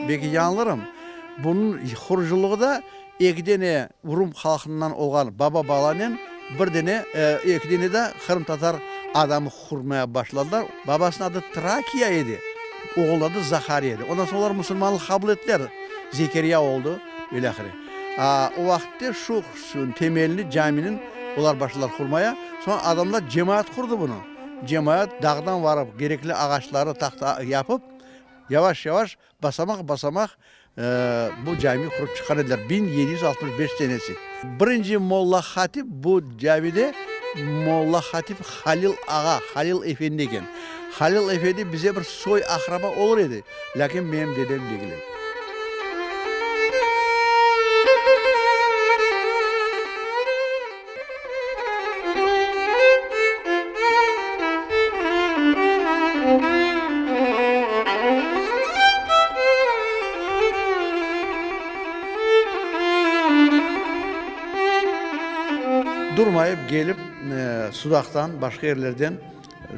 Belki yañılırım. Bunıñ qurucılığı da eki dene rum halqından olğan baba-balanen bir dene, eki dene de qırımtatar adamı qurmaya başladılar. Babasınıñ adı Trakiya edi, oğlunıñ adı Zahariya edi. Ondan soñ olar musulmanlıq qabul ettiler, Zekeriya oldı, velâhire. O vaqıtte şu temelini caminiñ olar başladılar qurmaya. Soñ adamlar cemaat qurdı bunı. Cemaat dağdan varıp kerekli ağaçları, tahta yapıp, yavaş-yavaş, basamaq-basamaq bu cami qurıp çıqqan ediler, 1765 senesi. Birinci molla hatip bu camide molla hatip Halil ağa, Halil efendi eken. Halil efendi bize bir soy-aqraba olur edi, lâkin menim dedem degil edi. Durmayıp kelip Sudaqtan, başqa yerlerden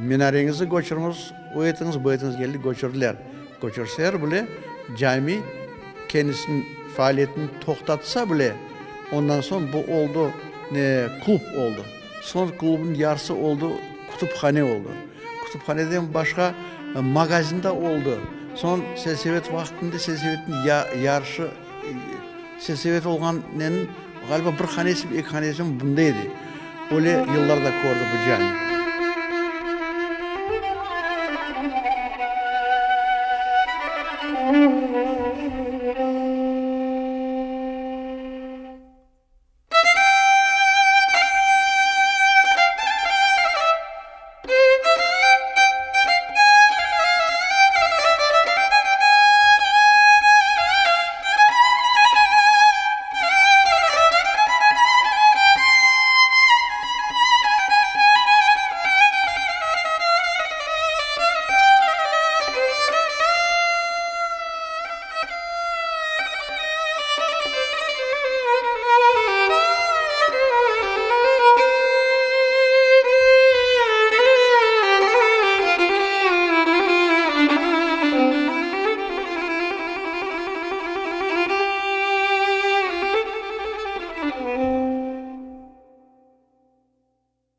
minareñizni köçüriñiz, o etiñiz, bu etiñiz keldi, köçürdiler. Köçürseler bile, cami kendisiniñ faaliyetini toqtatsa bile, ondan soñ bu oldı ne, klub oldı. Soñ klubnıñ yarısı oldı kütüphane oldı. Kütüphaneden başqa magazin da oldı. Soñ selsevet vaqtında selsevetniñ yarışı, selsevet olğan neniñ, ğaliba, bir hanesi, eki hanesi bunda edi. Öyle yıllar da kördi bu cami.